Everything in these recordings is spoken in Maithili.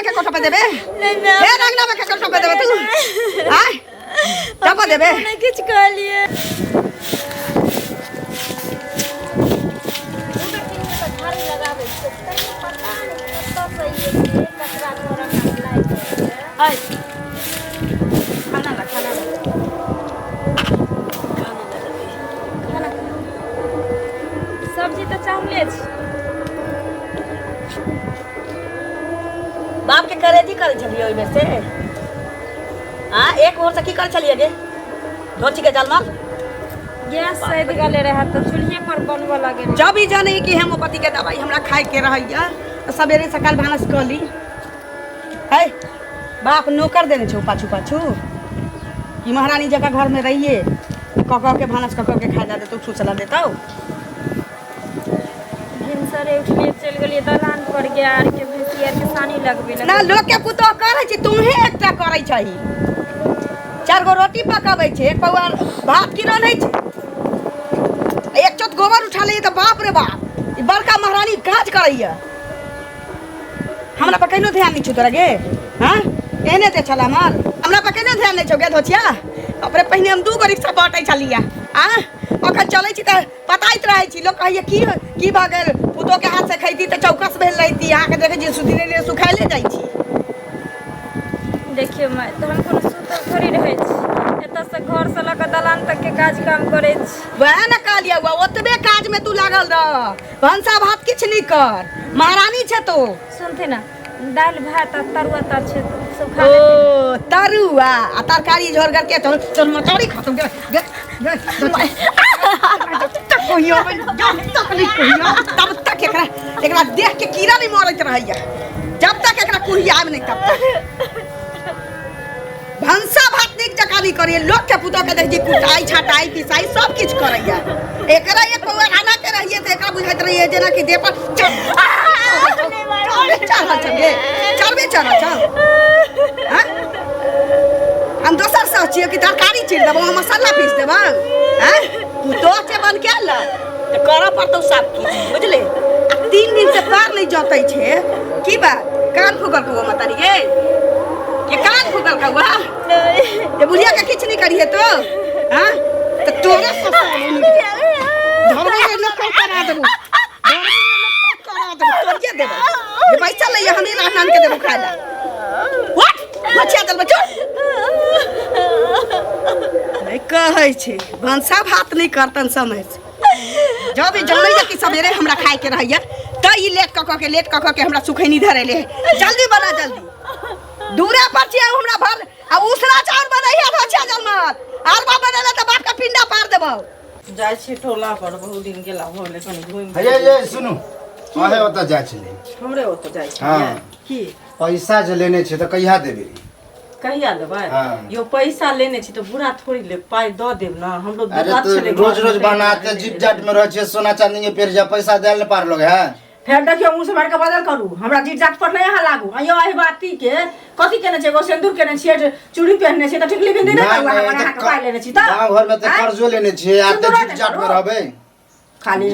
के टपा देबे? नहीं मैं। हे अंगना में के टपा देबे तू? आय, टपा देबे? नहीं किछु कहलिए। खाना ला, खाना ला। सब्जी तऽ चावले छै। बाप के करेजी करै छलियै ओहिमे से आ एक ओर से की करै छलियै गे धोची के जलमल? गैस सैद गेले रहे तऽ चूल्हे पर बनबऽ लगेलियै। जब ई जाने कि हेमोपैथी के दवाई हमरा खाए के रहैया तऽ सवेरे सकाल भानस कऽ ली। है बाप नौकर देने छौ पाछू पाछू कि महारानी जकाँ घर में रहिए, कऽ कऽ के भानस कऽ कऽ के खाए ला देतौ, ठूसला देतौ। भिनसरे उठलियै, चलि गेलियै दलान पर गाय आरके, भैंसी आरके सानी लगबै लए। ना लोक के पुतोह करै छै, तुम्हे एकटा करै छही। चारि गो रोटी पकाबै छै, एक पौआ भात की रन्है छै, एक चोट गोबर उठा लैए तऽ बाप रे बाप, ई बड़का महारानी काज करैया। हमरा पर कहिनो ध्यान नहि छौ तोरा गे? हाँ, एहने दे छल हमर। हमरा पर कहिनो ध्यान नहि छौ गे धोचिया? अपने पहिने हम 2 गो रिक्शा बाँटै छलियै आ अखन चलै छी तऽ पताइत रहै छी। लोक कहैया की की भऽ गेल, पुतोहके हाथसँ खैती तऽ चौकस भेल रहिती। अहाँके देखै छी सुधीरे धीरे सुखायले जाइ छी। देखियौ माय, तऽ हम कोनो सुतल थोड़ी रहै छी। एतऽसँ घरसँ लऽ कऽ दलान तकके काज काम करै छी। वएह ने कहलियै, ओतबे काजमे तू लागल रह, भनसा भात किछु नहि कर, महारानी छै तू। सुनथिन ने, दालि भात आ तरुआ तर छै, सब खा ओ लेथिन। तरुआ आ तरकारी झोरगर के चल चल मटौरी खतम गे गे गे। जब तक कहियो जब तक नहीं कहियो तब तक एकरा एकरा देख के कीड़ा नहीं मरैत रहैया। जब तक एकरा कुहियाब नहीं तब तक भनसा भात नीक जकाँ नहीं करिए। लोक के पुतोह के देख जी कुटाई छाटाई पिसाई सब किछु करैया। एकरा एक पौआ आना के रहिए तऽ एकरा बुझाइत रहिए जेना कि देह पर चढ़ल छौ गे, चढ़बे चढ़ल छौ। हाँ? हम दोसर से छियै कि तरकारी चीर देबौ, हम मसाला पीस देबौ? हैं, पुतोह के बन के अल्ला तऽ करऽ पड़तौ सब किछु, बुझले? आ 3 दिन से पैर नहीं जोतै छै, की बात? कान फूकल कौआ मतारी गे, ये कान फूकल कौआ, ये बुढ़िया के किछु नहीं करिए तो। हाँ, तऽ तोरे ससुर धरबो रे, लोक करा देबो, करा देबो, तोरिए देबो। ये पैसा लइया, हम ही नान के देबो खाए ला। What बचिया दल बचो नहीं कहै छै भनसा भात नहीं करतन समय से। जब ई जानैया कि सवेरे हमरा खाए के रहैया तऽ ई लेट कऽ कऽ के, लेट कऽ कऽ के हमरा सुखैनी धरेले। जल्दी बना जल्दी, दूरा पर छियै हमरा भर आ उसना चाउर बनैया धोछिया जलमत अरबा बनेला तऽ बाप के पिंडा पार देबौ। जाइ छी टोला पर, बहुत दिन गेला भऽ गेलै, कनि घुमि। हे ये सुनू, अहे ओतऽ जाइ छलियै। हमरे ओतऽ जाइ छी? हाँ। की? पैसा जे लेने छै तऽ कहिया देबै? कहिया देबै? हाँ। यो पैसा लेने छी तऽ बुरा थोड़ी लेब, पाइ दऽ देब ने हमरो। अरे दिक्कत तो छलै रोज घरमे, रोज ताहि बनाते दुआरे जीप जाट में रहै छियै, सोना चांदी के पेड़ जा पैसा देल ने पार लोग है। फेर देखियौ, मुँह से भरि कऽ बदल करू, हमरा जीत जात पर नहि अहाँ लागू। आ यौ, एहि बाती के कथी केने छियै? एगो सिन्दूर केने छियै, चूड़ी पहिरने छियै, तऽ टिकली बिन्दी नहि करू? अहाँ अहाँके पाइ लेने छी तऽ गाँव घर में तऽ आँय? कर्जो लेने छियै आ तऽ सिन्दूरो जीप नहि जाट में करू? रहबै खाली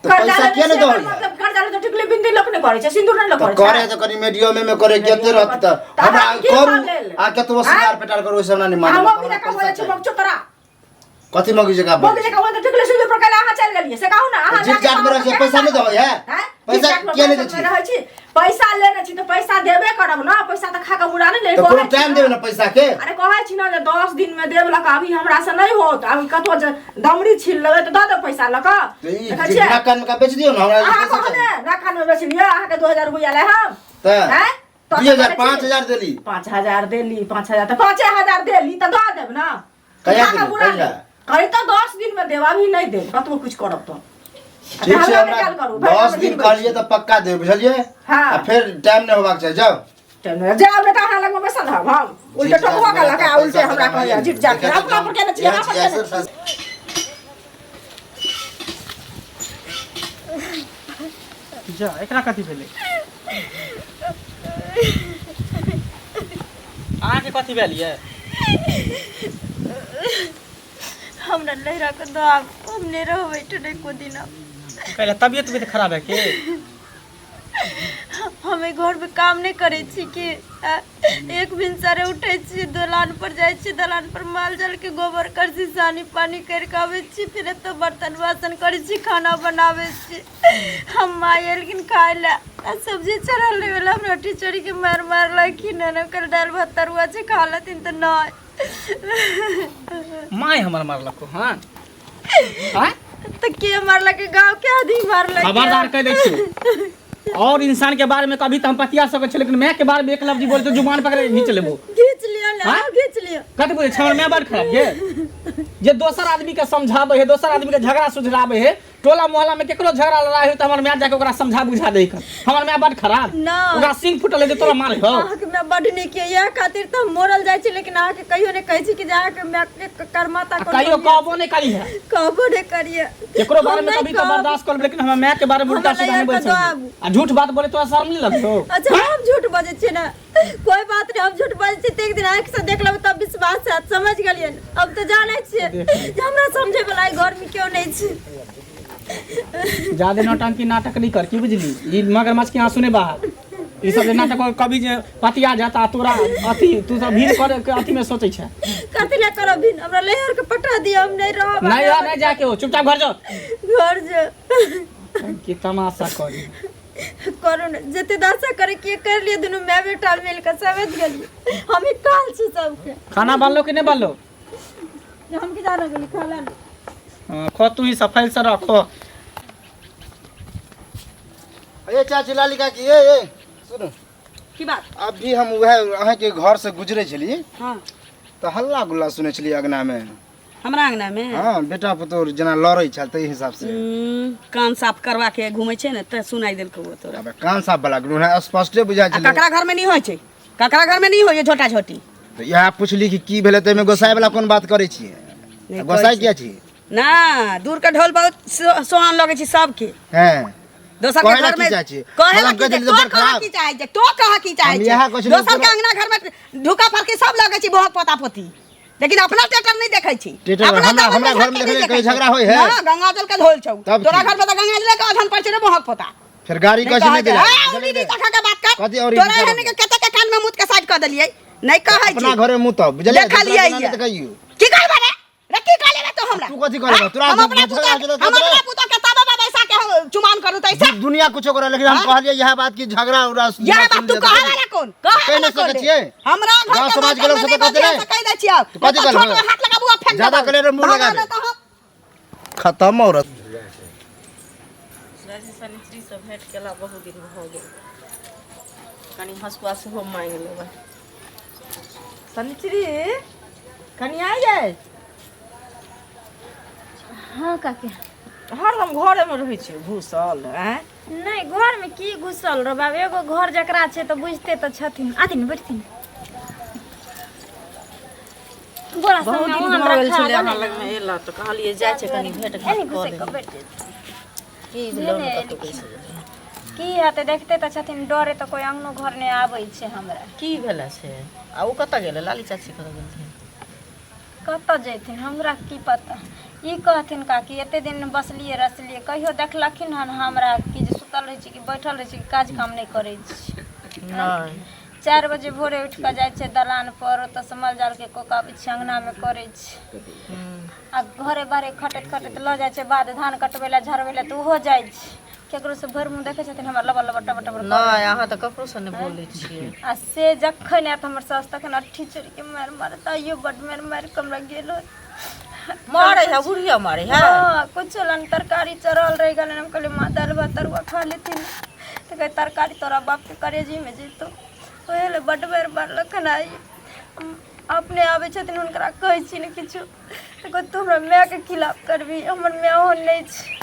तऽ कर्जा पैसा लेने किया नहि छियै, दहलियै? मतलब कर्जा ले तऽ टिकली बिन्दी लोक नहि करै छै, सिन्दूर नहि लोक तऽ करै करे छै। तऽ कनि मीडियमे में करे, कते रहत तऽ तऽ हमरा अहाँ की करू भऽ गेल? आ कतबो आँय? श्रृंगार पेटार करू, ओहि सब नहि हम मानब। मौगी जकाँ बोलै छी, मौगी तोरा कथी मौगी जकाँ मौगी जकाँ बोलै? टिकली सिन्दूर पर कैला अहाँ चलि गेलियै से कहू ने अहाँ। जीप जाट में रहै छियै, पैसा नहि दहै है? आँय? पैसा जीप जाट में किया नहि दै पैसा छी? रहै छी, पैसा लेने छी तऽ पैसा देबे करब ने। पैसा तऽ खा कऽ बुरा नहि ले। तऽ कोनो टाइम देबै ने पैसा के। अरे कहै छी ने जे 10 दिन में देब लऽ कऽ, अभी हमरा से नहि होत। अभी कतौ जे दमड़ी छील लेबै तऽ दऽ देब पैसा लऽ कऽ। तऽ ई देखै छियै? नाक कान में का बेच दियौ ने हमरा। अहाँ पैसा कहू चाही। ने, नाक कान में बेच लिअ, अहाँके 2000 रुपैआ ले हम। तऽ आँय? तऽ 2000 करै छी। 5000 देली। 5000 देली, 5000 तऽ 5000 देली तऽ दऽ देब ने। कहिया खा कऽ देबै? बुरा कहिया? नहि। कही तऽ 10 दिन में देब, अभी नहि देब, कतबो कुछ करब तऽ। ठीक छै, हल्ला हमरा निकाल करू, भरि 10 दिन दिन कहलियै तऽ पक्का देब, बुझलियै? हाँ। आ फेर टाइम नहि होबाक चाही, जाउ। जाउ बेटा, अहाँ लगमे बैसल रहब हम? उल्टे टोकबो केलक आ उल्टे हमरा कहैया जीत जात। अपना पर केने छी, अहाँ पर केने छी? जा, एकरा कथी भेलै? अहाँके कथी भेल ये? हमरा लहरा के दऽ, हम नहि रहबै एहिठाम एको दिन। पहिले तबियत उबियत खराब है के? हम एहि घरमे काम नहि करै छी कि आ, एक भिनसरे उठै छी दलान पर जाइ छी दलान पर माल जालके गोबर करसी सानी पानी करि कऽ आबै छी फेर एतऽ बर्तन बासन करै छी खाना बनाबै छी हम माय एलखिन खाय लए आ सब्जी चढ़ल नहि भेल हमरा टीचरीके मारि मारलखिन हन हम कहलियै दालि भात तरुआ छै खा लेथिन तऽ नहि माय हमर मारलको हँ आँय? तऽ के मारलक गाँव के आदमी मारलक खबरदार कह दै छियौ और इंसान के बारे में कभी तो हम पतिया सकै छी लेकिन मैं के बारे में एक लफ्ज बोलते जुबान पकड़ के घींच लेबो घीच लिअ ने हाँ? घीच लिअ कथी बुझै छै हमर माय बड़ खराब ये जे दोसर आदमी के समझाबै है दोसर आदमी के झगड़ा सुझराबै है टोला मोहल्ला में केकरो झगड़ा लड़ाई हो त हमर माय जाके ओकरा समझा बुझा दै कर हमर माय बड़ खराब ना। ओकरा सिंह फुटल है जे तोरा मारे हो अहाँके माय बड नीक यऽ इएह खातिर तऽ हम मरल जाइ छी लेकिन अहाँके कहियो नहि कहै छी कि जे अहाँके मायके कर्माता आ कहियो कहबो नहि करी है कहबो नहि करिए केकरो बारे में हम कभी नहि तो कहब। बर्दाश्त कर लेकिन हमर माय के बारे में उल्टा हमरा सीधा नहीं बोल लैया कऽ सकते आ झूठ बात बोले तोरा शर्म नहीं लगतो अच्छा हम झूठ बजै छियै ने कोई बात नहीं हम झूठ बजै छियै तऽ एक दिन आँखि से देख लेबै तब विश्वास हैत समझ गेलियै ने? अब तऽ जानै छियै जे हमरा समझै वला एहि घरमे केओ नहि छै ज्यादा नौटंकी नाटक नहीं कर की बुझली ई मगरमच्छ के आंसू नहीं बाहर ई सब जे नाटक कभी जे पतिया जाता तोरा अथी तू सब भीड़ करे के अथी में सोचै छै कथी लए करब भिन हमरा लैहर के पठा दिअ हम नहि रहब नहीं यार नहीं जाके हो चुपचाप घर जाओ घर जो की तमाशा करी करू ने जते दशा करे के कर लिअ दुनू माय बेटा मिल कऽ समझ गेलियै हम ही काल छी सबके खाना बनलो कि नहीं बनलो हम की जाना गेली खाला ने हाँ, खो तू ही सफाई से रखो ए चाची लाली काकी ए ए सुनू की बात अभी हम वएह अहाँके घर से गुजरे छलियै हाँ तऽ हल्ला गुल्ला सुनै छलियै अगना मे हमरा अंगना में हाँ बेटा पुतोह जेना लड़ै छल ताहि हिसाब से कान साफ करवा के घूमै छै ने तऽ सुनाई देलकौ ओ तोरा अबे कान साफ वाला गुरु है स्पष्टे बुझाइ आ छलै ककरा घर में नहीं होइ छै ककरा घर में नहीं होइ झोटा झोटी तऽ इएह पुछली कि की भेलै ताहिमे गोसाइ वाला कोन बात करै छियै नहि गोसाइ कहै किया छी ना दूर के ढोल बहुत सोहान लगै छै सबके हैं दोसर के कहै ला घर की में चाहै छी? कहै ला हम की कहि चाहै देली तऽ तो बड़ कह खराब। की चाहै छै तो कह की चाहै हम छै इएह कहै छलियै दोसर के तोरा- अंगना घर में ढुका फरकी सब लगै छै बोहक पोता पोती लेकिन अपना टेटर नहीं देखै छी टेटर अपना हमरा- दामन हमरा में घर में झाँकी देखलियै नहीं कहीं देखै झगड़ा छी। होइ है। ना गंगा जल के धोल छौ तब तोरा की? घर में तऽ गंगा जल के अधन पर छै रे बोहक पोता फेर गाड़ी नहीं कहै छै नहि कहै छै। देला हाँ, औरी नहीं देखा के बात कर कथी औरी तोरा नहीं एहन के कते के कान में मुत के साइड कर देलियै नहीं कहै छी अपना घरे मुँह तब बुझलियै देखलियै दोसरा के ये। नहि कहियौ की करबै रे रे की कहले रे तू हमरा तू कथी कहले तोरा हम अपना झगड़ा पुतोह झगड़ा हम अपना पुतोह के ताबा बाबा ऐसा के हम चुमान करू त ऐसा दुनिया कुछो करे लेकिन हम हाँ? कहलियै इएह बात कि झगड़ा उड़ा यह बात तू कहे वाला कोन कहे कहि वाला नहि कोन सकै रे? छियै हमरा घर गाँव के समाज के लोग माध्यम सब में कहते नहीं नहि। बजिया से कहि दै छियै तू कथी नहीं तऽ कहलहो? छोट में हाथ लगाबू आ फेंक ज्यादा देबौ। कले रे मुँह भागा लगाबे। नहि तऽ हम खत्म औरत शनिचरी से भेंट केला बहुत दिन भऽ गेल कनि हँसुआ सेहो माँगि लेबै शनिचरी कनि आइ जाय हाँ काकी हरदम घरेमे रहै छियै घुसल आँय नहि घरमे की घुसल रहबै आब एगो घर जकरा छै तऽ बुझते तऽ छथिन आथिन बैठथिन बोरा बहुत सबमे दिन ओहन भऽ गेल रखा छलै अहाँ गेलै। लगमे एला तऽ कहलियै जाइ छै कनि भेंट घाट एनी कऽ घुसै लेबै कऽ बैठ जेतै। की भेलौ ने नहि कतौ बैसि गेलै। की हेतै देखते तऽ छथिन डरे तऽ कोइ अंगनो घर नहि आबै छै हमरा की भेलै से आ ओ कतऽ गेलै लाली चाची कतऽ गेलथिन कतऽ जैथिन हमरा की पता ई कहथिन काकी एते दिन बसलियै रसलियै कहियो देखलखिन हन हमरा कि जे सुतल रहै छी कि बैठल रहै छी कि काज काम नहि करै छी नहि 4 बजे भोरे उठि कऽ जाइ छै दलान पर ओतऽसँ माल जालके कोका आबै छै अङ्गनामे करै छै आ घरे बाहरे खटैत खटैत लऽ जाइ छै बाद धान कटबै लए झड़बै लए तऽ ओहो जाइ छै केकरोसँ भरि मुँह देखै छथिन हमरा लबर लबर टबर टबर नहि अहाँ तऽ ककरोसँ नहि बोलै छियै आ से जखन आयत हमर सास तखन अट्ठी चोरीके मारि मारत आइयो बड्ड मारि मारि कऽ हमरा गेल मारै है बुढ़िया मारै है हँ कुछो लन तरकारी चढ़ल रहि गेलै हम कहलियै माँ दालि भात तरुआ खा लेथिन तऽ कहै तरकारी तोरा बापके करेजीमे जेतौ ओहे लए बड्ड बेर मारलक हन आइ अपने आबै छथिन हुनकरा कहै छी ने किछु तऽ कहत तू हमरा मायके खिलाफ करबही हमर माय ओहन नहि छै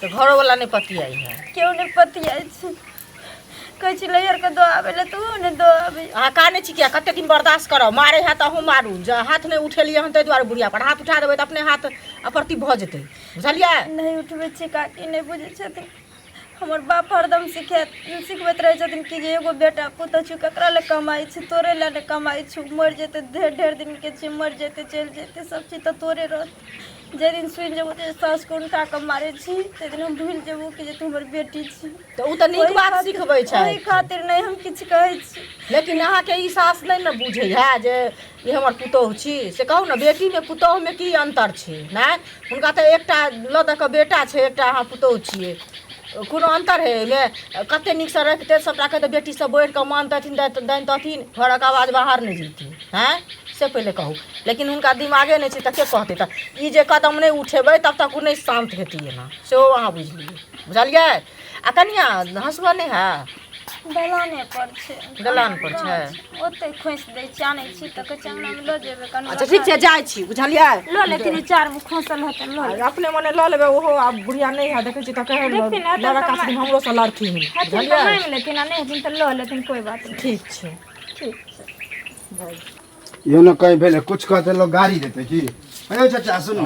तऽ घरोवला नहि पतियाइ है केओ नहि पतियाइ छै कहै छी लैहर के दऽ आबै लए तऽ ओहो नहि दऽ आबै अहाँ कानै छी किया कते दिन बर्दाश्त करब मारै है तऽ अहूँ मारू जँ हाथ नहि उठेलियै हन ताहि दुआरे बुढ़िया पर हाथ उठा देबै तऽ अपने हाथ अप्रतिभ भऽ जेतै बुझलियै नहि उठबै छै काकी नहि बुझै छथिन हमर बाप हरदम सिखे सिखबैत रहै छथिन कि जे एगो बेटा पुतहु छौ ककरा लए कमाइ छी तोरे लए ने कमाइ छौ मरि जेतै ढेर ढेर दिनके छै मरि जेतै चलि जेतै सब चीज तऽ तोरे रहतै जाहि दिन सुनि जेबो जे सासुके उल्टा कऽ मारै छी ताहि दिन हम भूलि जेबो कि जे तू हमर बेटी छी। तऽ ओ तऽ नीक ओहि बात खातिर- सिखबै छै। ओहि खातिर नहि हम किछु कहै छी। लेकिन अहाँके ई सास नहि ने बुझै है जे ई हमर पुतोहु छी। से कहू ने, बेटीमे पुतोहुमे की अन्तर छै? नहि, हुनका तऽ एकटा लऽ दऽ कऽ बेटा छै, एकटा अहाँ पुतोहु छियै, कोनो अन्तर है एहिमे? कते नीकसँ रखतै सबटा के, तऽ बेटी सब बढ़ि कऽ मानतथिन दानितथिन, घरक आवाज बाहर नहि जेतै। हँ, से पहिले कहू। लेकिन हुनका दिमागे नहि छै तऽ के कहतै? तऽ ई जे कदम नहि उठेबै तब तक ओ नहि शान्त हेतै एना, सेहो अहाँ बुझि लियौ, बुझलियै? आ कनिया, हँसुआ नहि है? दलाने पर छै। दलान पर छै? ओतै खोसि दै छी, आनै छी तऽ कहै छी अङ्गनामे लऽ जेबै कनि। अच्छा ठीक छै, जाइ छी, बुझलियै? लऽ लेथिन, चारमे खोसल हेतै, लऽ लेथिन। अपने मने लऽ लेबै ओहो। आब बुढ़िया नहि है, देखै छी तऽ कहै देखथिन, हेतै तऽ लड़का छथिन, हमरोसँ लड़थिन। हेथिन तऽ बुझलियै? माँगि लेथिन आ नहि हेथिन तऽ लऽ लेथिन, कोइ बात नहि। ठीक छै। ठीक छै। यो ने कहीं भेलै कुछ कहते लोग गाड़ी देते की। अरे चाचा सुनू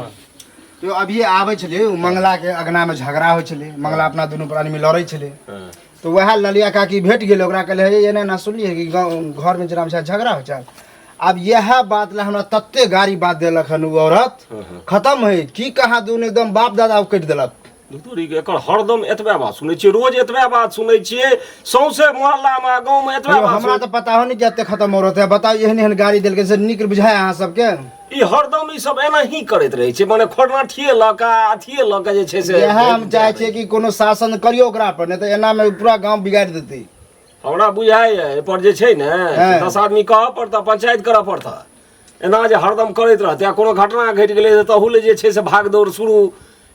तो, अभी आबै छलियै, ओ मंगला के अगना में झगड़ा होइ छलै, मंगला अपना दुनू प्राणी में लड़ै छलै, तऽ वएह ललिया काकी भेट गेल। ओकरा कहले, हे एना एना सुनलियै कि गाँव घर में जेना छै झगड़ा होइ छै। आब इएह बात ला हमरा तते गाड़ी बात देलक हन ओ औरत, खत्म है की कहाँ दुनू एकदम बाप दादा कटि देलक। धुतुरी के एकर हरदम एतबे बात सुनै छियै, रोज एतबे बात सुनै छियै, सौंसे मोहल्लामे आ गाँवमे एतबे यौ, बात हमरा सुनै। तऽ पता हो नहीं कि एते खत्म औरत है। बताउ, एहन एहन गाड़ी देलकै से नीक बुझाय अहाँ सबके? ई हरदम ई सब एनाही करैत रहै छै, मने खोरनाठिए लऽ कऽ अथिए लऽ कऽ जे छै से। इएह हम चाहै छियै कि कोनो शासन करियौ ओकरा पर, नहि तऽ एना मे पूरा गाँव बिगाड़ि देतै। हमरा बुझाइए एहिपर जे छै ने से 10 आदमी कहऽ पड़तऽ, पंचायत करऽ पड़तऽ। एना जे हरदम करैत रहतै आ कोनो घटना घटि गेलै तऽ तहू ले जे छै से भाग दौड़ शुरू,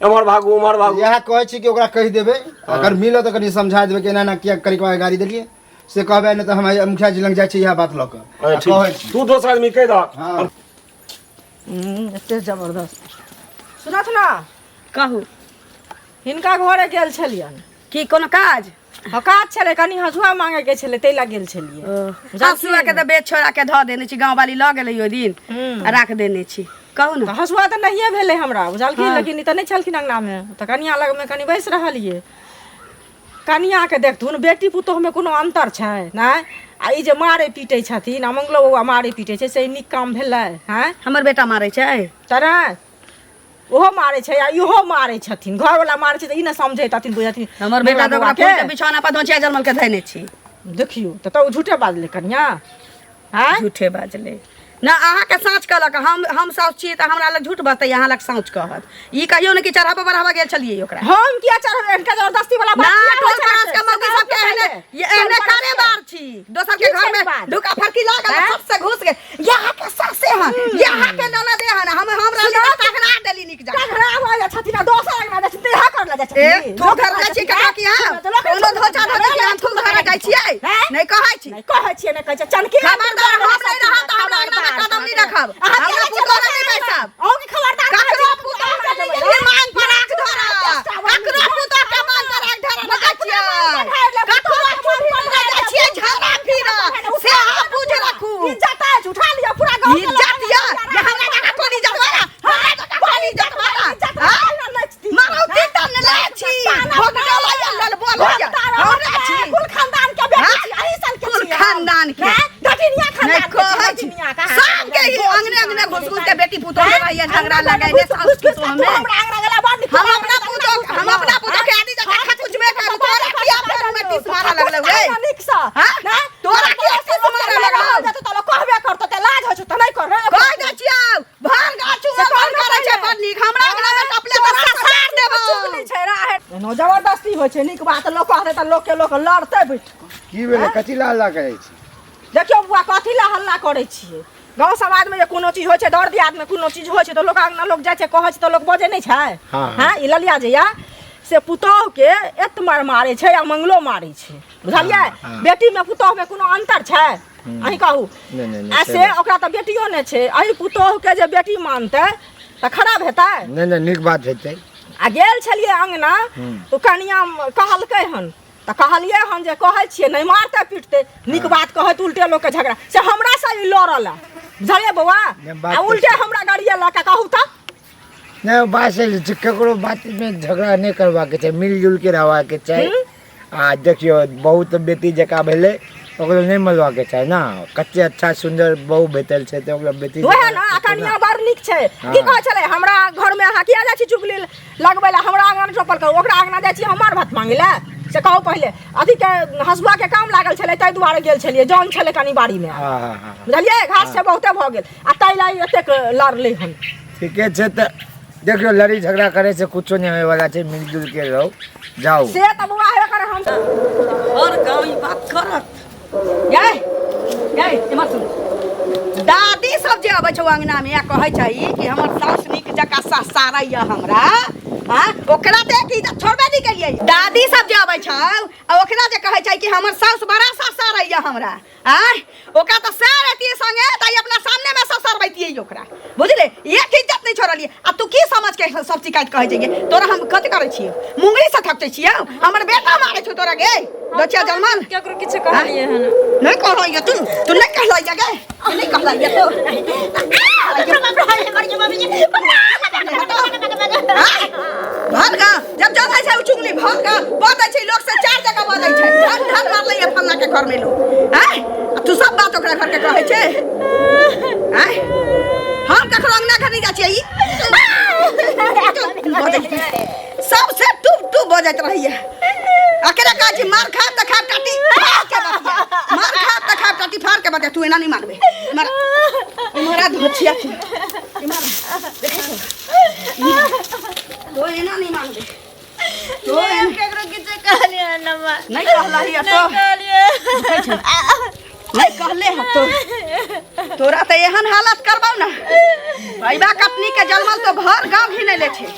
एम्हर भागू उम्हर भागू। इएह कहै छी कि ओकरा कहि देबै, अगर मिलत तऽ कनि समझा देबै कि एना एना किया करी कऽ गाड़ी देलियै से कहबै, नहि तऽ हम मुखिया जी लग जाइ छी इएह बात लऽ कऽ। अरे आ ठीक कहै छी तू दोसर आदमी कहि दहक। हँ। एते जबरदस्त सुनत ने। कहू। हिनका घरे गेल छलियनि। की कोनो काज? हँ, काज छलै, कनि हँसुआ मांगे के छलै, ताहि लए गेल छलियै। हँसुआ के तऽ बेच छोड़ा के धऽ देने छी, गाँव वाली लऽ गेलै ओहि दिन आ राख देने छी। कहू ने। तऽ हँसुआ तऽ नहिए भेलै हमरा, बुझलखिन? लेकिन ई तऽ नहि छलखिन अङ्गनामे, तऽ कनिया लगमे कनि बैस रहलियै। कनियाके देखथुन, बेटी पुतोहुमे कोनो अन्तर छै नहि? आ ई जे मारै पीटै छथिन आ मंगलो बौआ मारै पीटै छै, से नीक काम भेलै? हँ, हमर बेटा मारै छै? तऽ नहि, ओहो मारै छै आ इहो मारै छथिन। घरवला मारै छै तऽ ई नहि समझैतथिन बुझथिन? हमर बेटा तऽ ओकरा बौआके। फोन के बिछौना पर धोचिया जलमल के धैने छी। देखियौ तऽ ओ झूठे बाजलै कनिया? आँय, झूठे बाजलै ना? अहाँके साँच कहलक। हम साउस छियै तऽ हमरा लग झूठ बजतै, अहाँ लग साँच कहत? ई कहियौ ने कि चढ़ाबऽ बढ़ाबऽ गेल छलियै ओकरा? हम किया चढ़बै? हिनका जबरदस्ती वाला बात ना किया टोल होइ छै? पड़ोस के मौगी से सबके कहू एहने पहिले। ये एहने टोल पड़ोस के। कारोबार छी। दोसर के की घर छै में बात? ढुका फरकी लागल हैं? सबसे घुस गेल। यहाँ के सासे हन, यहाँ के ननदे हन, हम रहली तऽ तगड़ा देली नीक जकाँ। झगड़ा भऽ जाइ छथिन आ दोसर अंगना जाइ छथिन तऽ इएह करऽ जाइ ए छथिन। थूक धर जाइ छी कहाँ की हम कोनो धोचा धोची कि हम थूक धर जाइ छियै? हैं? नहि कहै छी। नहि कहै छियै, नहि कहै छियै चनकी। खबरदार, हम नहि रहब तऽ हमरा अंगना में कदम नहि रखब, हमरा पुतोह नहि बैसब। अहूँ खबरदार ककरो पुतोह के नहि गेलियै मांग पर आँख धरऽ, ककरो पुतोह के मांग पर आँख धरऽ नहि जाइ छियै, ककरो चूल्हि पर नहि जाइ छियै झगड़ा फिरऽ, से अहाँ बुझ राखू। इज्जत अछि, उठा लिअ पूरा गाँव के लोक। इज्जत यऽ जे हमरा जकाँ कोन इज्जत वाला, हमरा जकाँ कोन इज्जत वाला? मारो तीन ने ले छी भोग डलैया लल बोलैया हमरा छी। कुल खानदान के बेटी हाँ? छी, अही साल के कुल छियै हम। खानदान के। हैं? डटिनिया नहि खानदान के छी, कहै छी डटिनिया कहाँ? सबके ई अंगने अंगने घुस घुस के बेटी पुतोह में रहैया झगड़ा लगैने सास घुस घुस पुतोह के तू में। हमरा अंगना गेला बड़ नीक। हम अपना पुतोह, हम अपना पुतोह के आदि जकाँ खकुचबे करू। तोरा किया पेट में टीस मारऽ लगलौ रे? नीक सँ हाँ? नहि? तोरा किया टीस मारऽ लगलौ? तऽ लोक कहबे करतौ, तऽ लाज होइ छौ तऽ नहि कर। कह दै छियौ, भर गाछू में बन करै छै बड़ नीक। हमरा अंगना में टपले तऽ ससार देबौ। चुगली छै राहे एनो जबरदस्ती होइ छै। नीक बात लोक कहतै तऽ लोकके लोक लड़तै बैठ कऽ। की भेलै? कथी ला हल्ला करै छी? देखियौ बुआ, कथी लए हल्ला करै छियै? गाँव समाजमे जे कोनो चीज होइ छै, दर दियादमे कोनो चीज होइ छै तऽ लोक अङ्गना लोक जाइ छै, कहै छै तऽ लोक बजै नहि छै? हँ। हँ, ई ललिया जे यऽ से पुतोहुके एत मार मारै छै आ मंगलो मारै छै, बुझलियै? हँ। बेटीमे पुतोहुमे कोनो अन्तर छै? अहीं कहू। नहि, नहि, नहि, आ से से ओकरा तऽ बेटियो नहि छै। एहि पुतोहुके जे बेटी मानतै तऽ खराब हेतै? नहि नहि, नीक बात हेतै। आ गेल छलियै अङ्गना तऽ कनिया कहलकै हन तऽ कहलियै हन जे कहै छियै नहि मारतै पीटतै, नीक बात कहै तऽ उल्टे लोकके झगड़ा से हमरा से ई लड़ल है, बुझलियै बौआ? नहि, बात आ उल्टे हमरा गरियेलक। आ कहू तऽ। नहि, ओ बात सही छै, ककरो बातमे झगड़ा नहि करबाक छै, मिलजुल के रहबाक छै। आ देखियौ, बहुत बेटी जकाँ भेलै। ओकरा नहि मलबाके चाही ने। कते अच्छा सुन्दर बहु भेटल छै तऽ ओकरा बेटी वएह ने, आ कनिया बड़ नीक छै। की कहै छलै, हमरा घरमे अहाँ किया जाइ छी चुगली लगबै लए, हमरा आङ्गन रोपल करू, ओकरा आङ्गना जाइ छी हमर भात मांगै लए? से कहू पहिले। अथीके हँसुआके काम लागल छलै ताहि दुआरे गेल छलियै, जन छलै कनि बाड़ीमे, हँ हँ हँ बुझलियै? घास छै बहुते भऽ गेल आ ताहि लए एतेक लड़लै हन। ठीके छै, तऽ देखियौ लड़ी झगड़ा करे से कुछो नहीं होए वाला छै, मिलजुल के रहो जाओ। से तऽ बौआ हेबे करे। हम हर गाँव ई बात करत। यै यै, एम्हर सुन। दादी सब जे अबै छौ अंगना में आ कहै छै कि हमर साउस नीक जकाँ ससारैया हमरा, हाँ, ओकरा तऽ एक इज्जत छोड़बे नहि केलियै। दादी सब जे अबै छौ आ ओकरा जे कहै छै कि हमर साउस बड़ा ससारैया हमरा, आँय, ओकरा तऽ सर एतियै संगे तऽ ई अपना सामने में ससरबैतियै ओकरा, बुझले? एक इज्जत नहि छोड़लियै। आ तू की समझ के सब शिकायत कहै छै? तोरा हम कथी करै छियौ? मुंगरी से थकचै छियौ? हमर बेटा मारै छौ तोरा गे दचिया जलमल। केकरो किछु कहलियै हन? नहि कहलैया तू, तू नहि कहलैया गे, तू नहि कहलैया तो। भर गा जब जलै छै उ चुगली, भर गा बजै छै लोक से, चार जगह बजै छै। धन धन मारलैया फल्ला के घर में लोग, आँय, आ तू सब बात ओकरा घर के कहै छै? आँय, हम ककरो अंगना घर नहीं जाइ छियै। ई बजै सबसे टूप टूप बजैत रहैया। अकरे कहै छी मार खा तऽ खा टाटी फाड़ के बतिया, मार खा तऽ खा टाटी फाड़ के बतिया। तू एना नहीं मारबे। मारा मारा धोछिया के मार, देखै छौ, तो एना नहीं मानबे तो। नहि, हम केकरो किछु कहलियै हन अम्मा? नहीं कहलही तो? नहि कहलियै। नहीं कहले ह तो तोरा तऽ एहन हालत करबौ ना। भैबा कटनी के जलमल तो भर गांव घिनैले छै।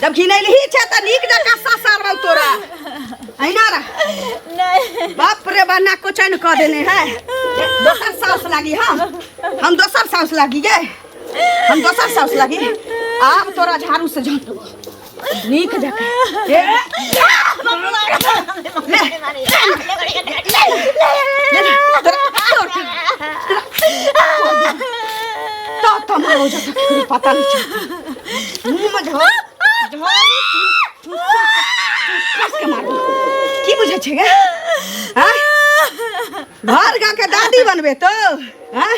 जब घिनैलही छै तऽ नीक जकाँ ससारबौ तोरा। अहिना रह। नहि। बाप रे बा, नाक कोचैन कऽ देने है। दोसर साउस लागी हम दोसर साउस लागी गे, हम दोसर साउस लागी। आब तोरा झाड़ू से झाड़ देबो नीक जकाँ। ए, ले, ले, ले, तोरा तोड़ के, तो तो मारो जब तक केकरो पता नहीं चलता। मुंह में झाड़ झाड़ू तू तू कस के मारबो। की बुझै छै गे? हाँ, भर गाँव के दादी बनबे तो? हाँ,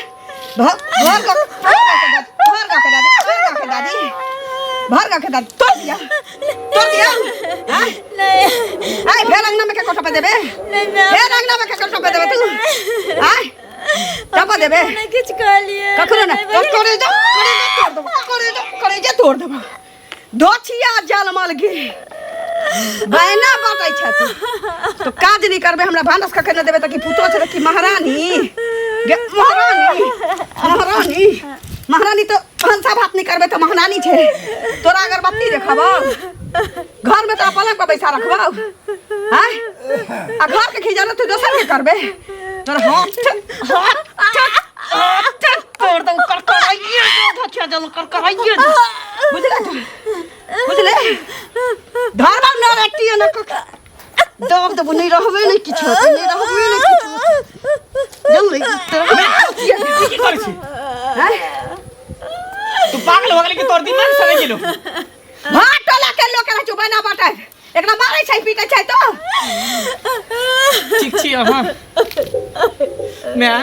भर गाँव, भर गाँव के दादी, भर गाँव के दादी, भर गाँव के दादी, भर गाँव के दादी। तोड़ दिया, तोड़ दिया। हाँ? नहि। आय फेर अंगना में के कोठा पे देबे? नहि मैम। फेर अंगना में के कोठा पे देबे तू? आय टपा देबे? नहि किछु कहलियै। ककरो ना नहि। तो करे जा, करे जा, तोड़ देबो, करे जा, करे जा, तोड़ देबो। दोछिया जलमल गे, बहना बाटै छथि तो काज नहीं करबे। हमरा भानस कऽ के नहि देबे तऽ की पुतो छै की महारानी गे? महारानी, महारानी, महारानी। तो भनसा भात नहीं करबे तऽ महारानी छै तोरा? अगरबत्ती देखबौ घर में, तोरा पलंग पर बैसा रखबौ? आँय, आ घर के खिजाना तू दोसर के करबे? तोरा हाथ हाथ हाथ तोड़ दऊ, करकराइए दे धकिया जल, करकराइए दे। बुझले तू? बुझले? धरबा न रट्टी न कक दब देबो। नहीं रहबे नहीं किछु होतै, नहीं रहबे नहीं किछु होतै। जल्दी तोरा। की करै छी? आँय? तू पागल हो गेलै कि तोर दिमाग सड़ि गेलौ? भात टोला के लोक रहै छौ बना बाटै, एकरा मारै छै पीटै छै तो। ठीक छी अहाँ मैं,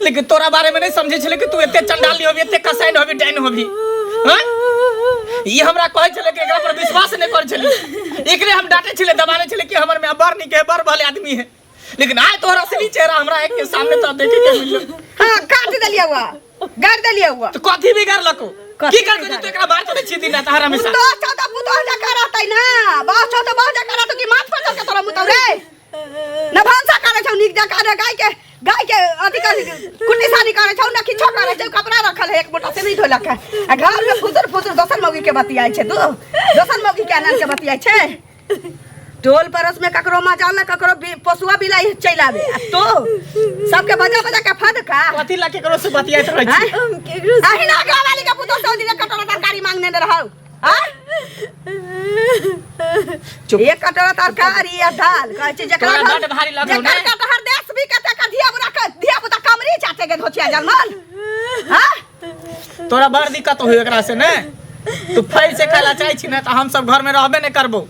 लेकिन तोरा बारे में नहीं समझे छले कि तू एते चंडाली होबी, एते कसाइन होबी, डाइन होबी। हाँ, ई हमरा कहै छले कि एकरा पर विश्वास नहीं कर छली। एकरे हम डांटे छले, दबाने छले कि हमर में बड़ नीक है, बड़ भले आदमी है, लेकिन आय तोहर असली चेहरा हमरा एक के सामने तो देखे के मिललो। हाँ, काट देलियै हुआ, गाड़ि देलियै हुआ। तो कथी बिगाड़लको? कथी की कर तू एकरा बात नहीं छी दिन रात हर हमेशा? पुतोह छौ तऽ पुतोह जकाँ रहतै ना, बाप छौ तऽ बाप जकाँ रहतौ कि माथ पर चढ़ के तोरा मुतौ रे? न भनसा करै छौ नीक जकाँ, न गाय के, गाय के अथी कर कुट्टी सानी करै छौ, न किछो करै छौ। कपड़ा रखल है एक मोटा से नहीं धोलक है आ घर में फुसुर फुसुर दोसर मौगी के बतियाइ छै। तू दोसर मौगी के आनंद के बतियाइ छै। टोल पड़ोस में ककरो मजाल ना ककरो पोसुआ बिलाई चलि आबे आ तो सबके बजा बजा के फदका। कथी ला केकरो से बतियाइत रहै छी? आँय? हम केकरो से अहिना गाँव वाली के पुतोह से ओहि दिन एक कटोरा तरकारी मांगने रहौ। आँय? चुप। एक कटोरा तरकारी आ दाल कहै छै जेकरा तोरा घर बड्ड भारी लगौ जेकर ने? कटहर देश भी कते का धिया पुता के धिया पुता कमरी चाटे के धोचिया जनमल। हाँ, तोरा बड़ दिक्कत होई एकरा से ने। तू फल से खाय ला चाहै छी ने तऽ हम सब घर में रहबे नहीं करबो,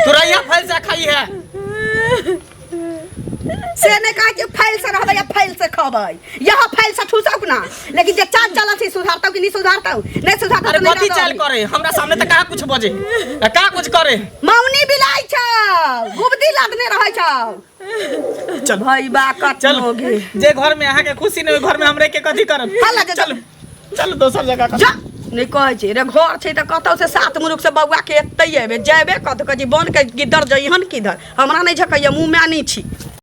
तू रहिया फल से खाई है। से नहि कहै छै फैल से रहबै या फैल से खबै यहाँ फैल से ठुसौक ना, लेकिन जे चाल चलत छै सुधारतौ कि नहीं सुधारतौ? नहीं सुधारतौ अरे तऽ नहि कथी रहतौ। चाल करे? हमरा सामने तऽ कहाँ कुछ बजे आ कहाँ कुछ करे? मौनी बिलाइ छौ, गुबदी लादने रहै छौ। चल भई बा चल कतनो गे। जे घर में अहाँ के खुशी नहीं, ओहि घर में हमरे के कथी करब? हल्ला जे चल चल दोसर जगह कर। जा, नहि कहै छै रे, घर छै तऽ कतौ से सात मुरुख से बौआ के एतै एबे जेबे, कतौ कहै छै बन के गिद्धर जइहन किधर, हमरा नहि झकैया, मुँह में नहि छी।